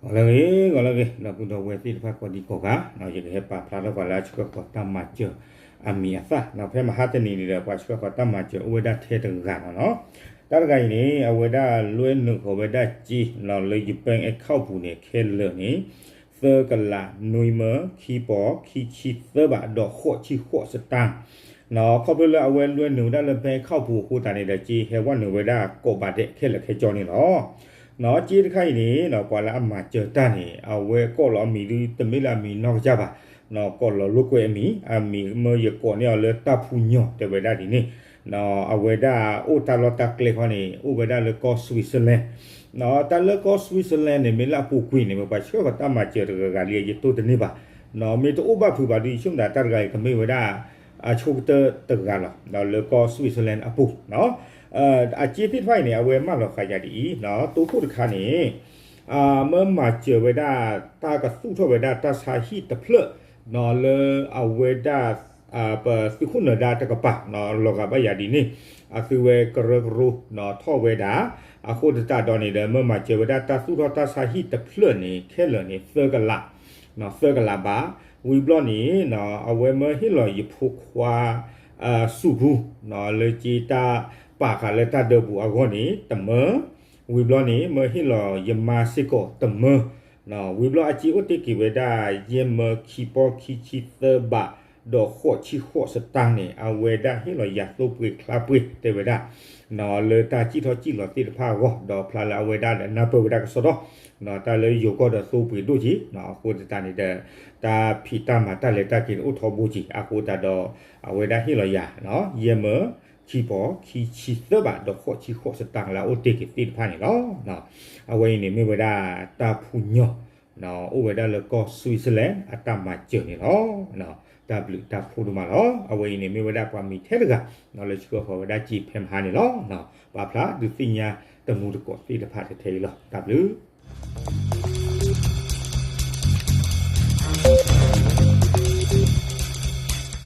ဂီၤလၢအဂ့ၤ ဂီၤလၢအဂ့ၤ ဒီပုၢ်ဒီဝဲၢ်သ့ၣ်တဖၣ်ကိးဒံကိးဂၤ, ယကဟဲပာ်ဖျါထီၣ်ပှၤလၢအဆှၢဃီၤတၢ်မၤစၢၤအမံၤအသၣ်, ဖဲမဟါတနံၤန့ၣ်ဒီး ပှၤဆှၢဃီၤတၢ်မၤစၢၤအိၣ်ဝဲဒၣ်ထဲတဂၤလီၤနီၤ. တၢ်တဂၤအံၤန့ၣ် အဝဲဒၣ်လွဲနုာ်ဃီၤဝဲဒၣ်စ့ လၢယ bank account ပူၤန့ၣ် ခဲလၢာ်န့ၣ် သၢကလးနွံမၢ ခံပီၤ ခံဆံသၢဘး ဒီးဃိးဆံဃိးစတၣ် ခီဖျိလၢအဝဲလွဲနုာ်ဝဲဒၣ်လၢ bank account ပူၤအဃိသတးန့ၣ်ဒီး စ့ဟဲဝဲနုာ်ဝဲဒၣ်ကိးဘးဒဲးခဲလၢာ်ခဲဆ့န့ၣ်လီၤ. စ့တခါအံၤန့ၣ် ပှၤလၢအမၤစၢၤတၢ်န့ၣ် အဝဲကိးလီၤအမံၤဒုး တမ့ၢ်လၢအမံၤနီၢ်ကစၢ်ဘၣ်, ကိးလီၤလိာ်ကွဲအမံၤ, အမံၤမၢယကိးန့ၢ်အီၤလၢတၢ်ဖူညီၤ တဲဝဲဒၣ်ဒ်န့ၣ်, အဝဲဒၣ်အိၣ်တၢ်လီၢ်တၢ်ကျဲခီန့ၣ် အိၣ်ဝဲဒၣ်လၢကီၢ် Switzerland တၢ်လၢကီၢ် Switzerland န့ၣ် မ့ၢ်လၢအပူၤကွံာ်န့ၣ် မ့ၢ်ပှၤဆှၢဃီၤတၢ်မၤစၢၤတဂၤဂၤလံ ယတိၢ်တန့ၢ်ဘၣ်, မ့ၢ်တအိၣ်ဘၣ်ဖုးဘၣ်ဒုး ယဆိကမိၣ်သးတၢ်တဂၤအံၤ ကမ့ၢ်ဝဲဒၣ် အဆိကတၢၢ်တဂၤလီၤ လၢကီၢ် Switzerland အပူၤ, အစ့သ့ၣ်တဖၣ်အံၤန့ၣ် အဝဲမၢလီၤဃာ်ယၤဒ်အံၤ, တိခိၣ်တခါန့ၣ် မၢမၤစၢၤဝဲဒၣ် တၢ်ကသူၣ်ထီၣ်ဝဲဒၣ်တၢ်ဆါဟံၣ်တဖျၢၣ် လၢအဝဲဒၣ် ပသုးခိၣ်နၢၤဒါတကပၤ လီၤဂာ်ဘၣ်ယၤဒ်န့ၣ်, အသုဝဲကရၢကရိ ထီၣ်ဝဲဒၣ်, အဃိသတးဒီးန့ၣ်ဒီး မၢမၤစၢၤဝဲဒၣ်တၢ်သူၣ်ထီၣ်တၢ်ဆါဟံၣ်တဖျၢၣ်န့ၣ် ခဲလၢာ်န့ၣ် သၢကလး, သၢကလးဘး, ဝံၤဘျီန့ၣ် အဝဲမၢဟ့ၣ်လီၤယဖိခွါ စူၣ်ပူၤ လၢက့တၢ်ပာ်ဃာ်လၢတၢ်ဒၢပူၤအဂီၢ်န့ၣ် တမၢ, ဝံၤဘျီန့ၣ် မၢဟ့ၣ်လီၤယမါစ့ၢ်ကီးတမၢ, ဝံၤဘျီအစ့အိၣ်တ့ၢ်က့ၤဝဲဒၣ် ယဲၢ်မၢ ခံပီၤ ခံဆံသၢဘး ဒီးဃိးဆံဃိးစတၣ်န့ၣ် အဝဲဒၣ်ဟ့ၣ်လီၤယၤသိပှ့ၤချါပှ့ၤ တဲဝဲဒၣ် လၢတၢ်စံၣ်ထီၣ်စံၣ်လီၤသ့ၣ်တဖၣ်အဂီၢ် ဒီးဖျါလၢအဝဲဒၣ်ဒီးနၢ်ပၢၢ်ဝဲဒၣ်ကစီဒီ, တၢ်လၢယိၤကီၢ်ဒီးသိပှ့ၤဒိၣ်က့ၤ အဃိသတးန့ၣ်ဒီး တၢ်ဖံးတၢ်မၤတၢ်လဲၤတၢ်က့ၤန့ၣ်အိၣ်ထီဘိက့ၤ အဃိသတးဒီး အဝဲဒၣ်ဟ့ၣ်လီၤယၤ ယဲၢ်မၢ ခံပီၤ ခံဆံသၢဘး ဒီးဃိးဆံဃိးစတၣ်လၢအအိၣ်တ့ၢ်က့ၤသ့ၣ်တဖၣ်န့ၣ်လီၤ. အဝဲအံၤန့ၣ်မ့ၢ်ဝဲဒၣ်တၢ်ဖူညီၤ အိၣ်ဝဲဒၣ်လၢကီၢ် Switzerland အတၢ်မၤစၢၤန့ၣ်လီၤ. တၢ်ဘျုးတၢ်ဖှိၣ်ဒိၣ်မးလီၤ. အဝဲအံၤန့ၣ်မ့ၢ်ဝဲဒၣ်ပှၤမံၤထဲတဂၤ လၢဆှၢဃီၤဝဲဒၣ်စ့ဖဲမဟါန့ၣ်လီၤ. ပာ်ဖျါဒုးသ့ၣ်ညါတမူတကိးသ့ၣ်တဖၣ်ထဲအံၤလီၤ. တၢ်ဘျုး